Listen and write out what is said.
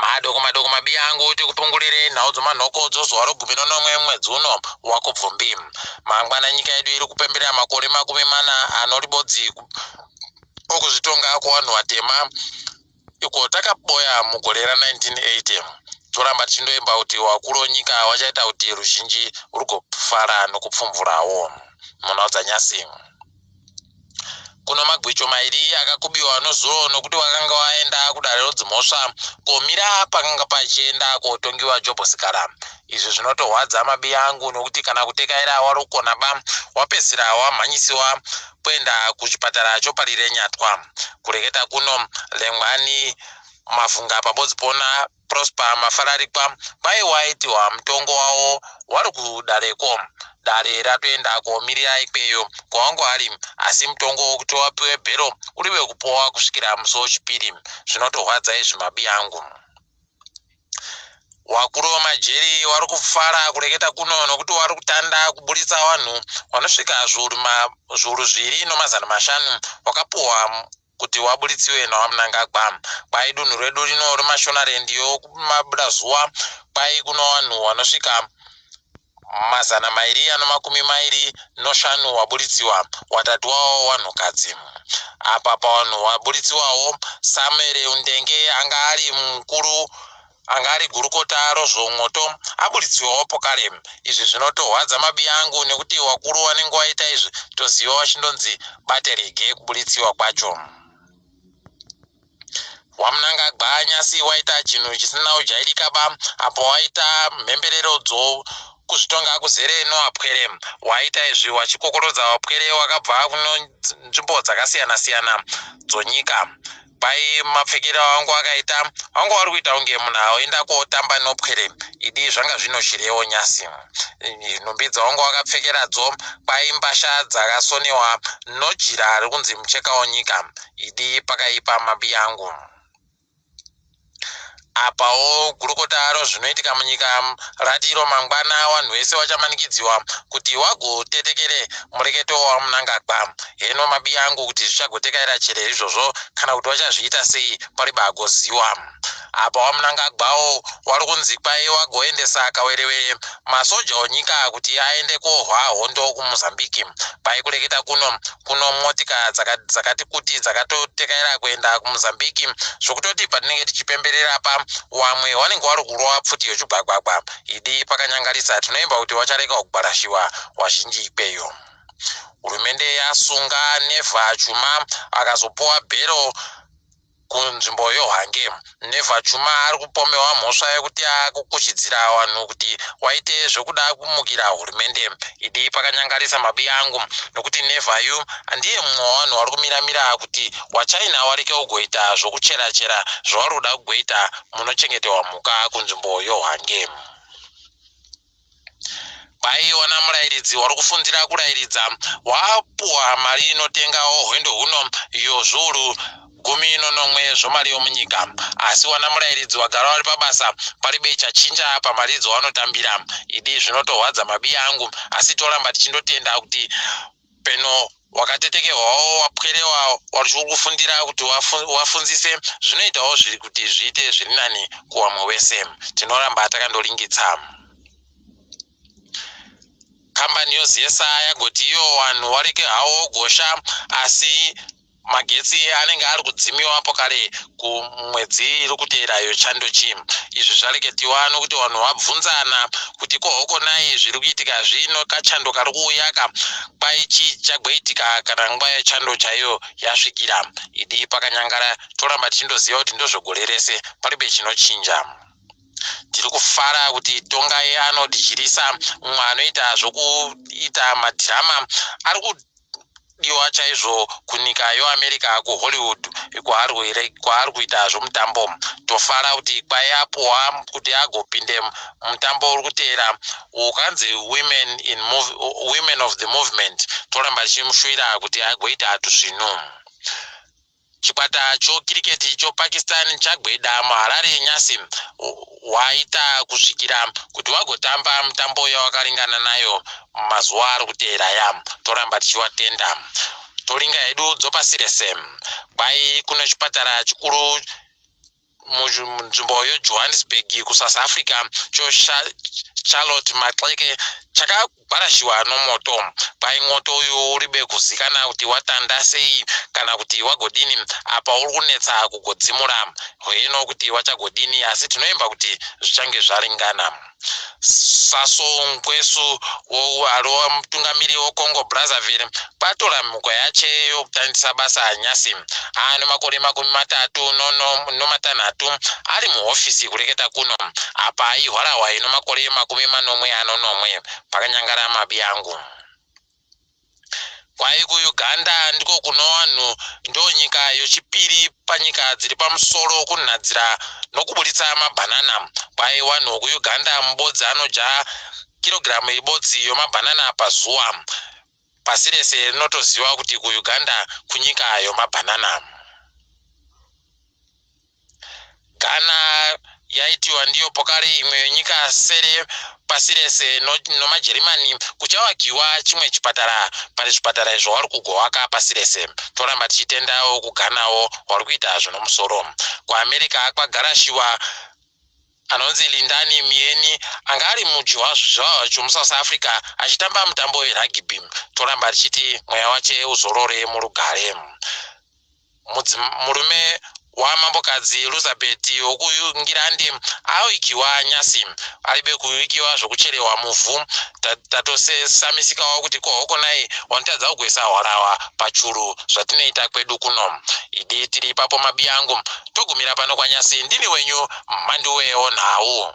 Madoko madoko mabiya angu tikupungurire nhau dzomanhoko dzozuva rogumi nonomwe mwedzi uno waKubvumbi. Mangwana nyika yedu iri kupemberera makore 40 anoribodzi okuzvitonga kuvanhu vatema iko takaboya mugore ra1980. Toramba tichindoimba kuti wakuru wenyika wachaita kuti ruzhinji rugofara nokupfumvurawo. Munhau dzanyasi. Kuno magwicho mairi akakubiwa nozuro nokuti wakanga waenda kudare rodzimhosva komira pakanga pachienda kotongiwa Jobho Sikhala. Izvi zvinotohwadza mabiya angu nokuti kana kutekaira wari kukona ba wapedzisira wamhanyisiwa kuenda kuchipatara choParirenyatwa. Kureketa kuno Lengwani Mavhunga pabodzi pona Prosper Mafararikwa kwai waitiwa mutongo wawo wari kudareko. Dare ratoenda komirira ikweyo kwawangu ari asi mutongo wokuti wapiwe bhero uri wekupowa kusvikira musi wechipiri. Zvinotorwadza izvi mabi angu. Wakuru wemajeri wari kufara kureketa kuno nokuti wari kutanda kuburitsa vanhu vanosvika zviuru 2 500 wakapuhwa kuti waburitsiwe naVaMnangagwa. Kwai dunhu redu rino reMashonaland yokumabudazuva kwai kuno vanhu vanosvika 225 waburitsiwa, watatu wavo vanhukadzi. Apa pavanhu waburitsiwawo Samuel Undenge anga ari mukuru anga ari gurukota rozvomwoto aburitsiwawo pokare. Izvi zvinotorwadza mabiya angu nekuti wakuru vanenge vaita izvi toziva vachindonzi bate rege kuburitsiwa kwacho. VaMnangagwa nyasi waita chinhu chisina kujairika ba apo waita mhemberero dzokuzvitonga kuzere noapwere. Waita izvi wachikokorodza vapwere wakabva kunzvimbo dzakasiyana siyana dzonyika. Kwai mapfekero avangu akaita vanga vari kuita kunge munhu aenda kotamba nopwere. Idi zvanga zvino chirevo nyasi. Nhumbi dzavanga vakapfekeradzo kwai mbasha dzakasonewa nojira rikunzi mucheka wenyika. Idi pakaipa mabiya angu. Apawo gurukota rozvinoitika munyika rati iro mangwana vanhu vese vachamanikidziwa kuti wagotetekere mureketo waMnangagwa. Heno mabiya angu kuti zvichagotekaira chere izvozvo kana kuti vachazviita sei pari bagoziwa. Apa waMnangagwawo wari kunzi kwai wagoendesa kawerewere masoja onyika kuti aende kohwa hondo kuMozambique. Kwai kureketa kuno kuno motika dzakati kuti dzakatotekaira kuenda kuMozambique zvokutoti patinenge tichipemberera pa wamwe vanenge vari kurova pfuti yochigwagwagwa. Idi pakanyangarisa tinoimba kuti wachareka kugwarashiwa wazhinji ikweyo. Hurumende yasunga Never Chuma akazopuwa bhero kunzvimbo yoHwange. Never Chuma ari kupomewa mhosva yekuti akukuchidzira vanhu kuti waite zvekuda kumukira hurumende. Idi pakanyangarisa mabiya angu nokuti Never yu ndiye mumwe wavanhu vari kumiramira kuti waChina wareke kugoita zvokuchera chera zvavari kuda kugoita munochengeterwa mhuka kunzvimbo yoHwange. Kwaiona murayiridzi wari kufundira kurayiridza wapuwa mari inotengawo hwendo huno yozviuru 17 zvomari yomunyika. Asi wana murayiridzi wagara wari pabasa paribe chachinja pamari dzawanotambira. Idi zvinotorwadza mabiya angu asi toramba tichindotenda kuti peno wakatetekerwawo wapwerewa wari kufundira kuti wafunzise zvinoitawo zviri kuti zviite zviri nani kuwamwe wese. Tinoramba takandoringitsa. Kambani yoZESA yagoti iyo vanhu wareke hawo gosha asi magetsi anenge ari kudzimiwa pokare kumwedzi iri kuteerayo chandochi. Izvi zvareketiwa nokuti vanhu vabvunzana kuti kohokonai zviri kuitika zvino kachando kari kuuyaka kwai chii chichagoitika kana nguva yechando chaiyo yasvikira. Idi pakanyangara toramba tichindoziva kuti ndozvegore rese paribe chinochinja. Tiri kufara kuti Tongai anodichirisa mumwe anoita zvokuita madhirama ari kudiwa chaizvo kunyika yoAmerica kuHollywood kwaari kuita zvomutambo. Tofara kuti kwai apuhwa kuti agopinde mutambo uri kuteera ukanzi Women of the Movement. Toramba tichimushuvira kuti agoita tusvinu. Chikwata chokiriketi choPakistan chagweda muHarare nyasi waita kusvikira kuti wagotamba mutambo yawakaringana nayo mazuva ari kuteera ya. Toramba tichivatenda. Toringa hedu dzopasi rese. Kwai kune chipatara chikuru Munzvimbo yeJohannesburg kuSouth Africa choCharlotte Maxeke chakagwarashiwa nomoto. Kwai mwoto uyu uribe kuzikana kuti watanda sei kana kuti wagodini, apa uri kunetsa kugodzimura. Hweno kuti wachagodini, asi tinoimba kuti zvichange zvaringana. Sassou Nguesso arova mutungamiri weCongo Brazzaville kwatora mhuka yache yokutandisa basa nyasi. Ane makore 36 ari muhofisi kureketa kuno, apa aihwarahwa ino makore 77. Pakanyangara mabi angu. Kwai kuUganda ndiko kuno vanhu, ndo nyika yochipiri panyika dziri pamusoro kunhadzira nokuburitsa mabhanana. Kwai vanhu vokuUganda mubodzi anodya kirogiramu ibodzi yomabhanana pazuva. Pasi rese rinotoziva kuti kuUganda kunyika yomabhanana. Ghana yaitiwa ndiyo pokare imwe yenyika sere pasi rese nomaJerimani kuchavakiwa chimwe chipatara pane zvipatara izvo vari kugowaka pasi rese. Toramba tichitendawo kuGhanawo vari kuita zvinomusoro. KuAmerica kwagarashiwa anonzi Lindani Mieni, anga ari muchizvarwa chomuSouth Africa achitamba mutambo werugby. Toramba tichiti mweya wache uzorore murugare. Murume wamambokadzi Elizabeth wokuNgirandi aikiwa nyasi, aribe kuikiwa zvokucherewa muvhu. Tatosamisikawo kuti kohokonai wanotadza kugwesa hwarawa pachuru zvatinoita kwedu kuno. Idi tiri ipapo mabi angu, togumira pano kwanyasi. Ndini wenyu Mhanduwe Onhau.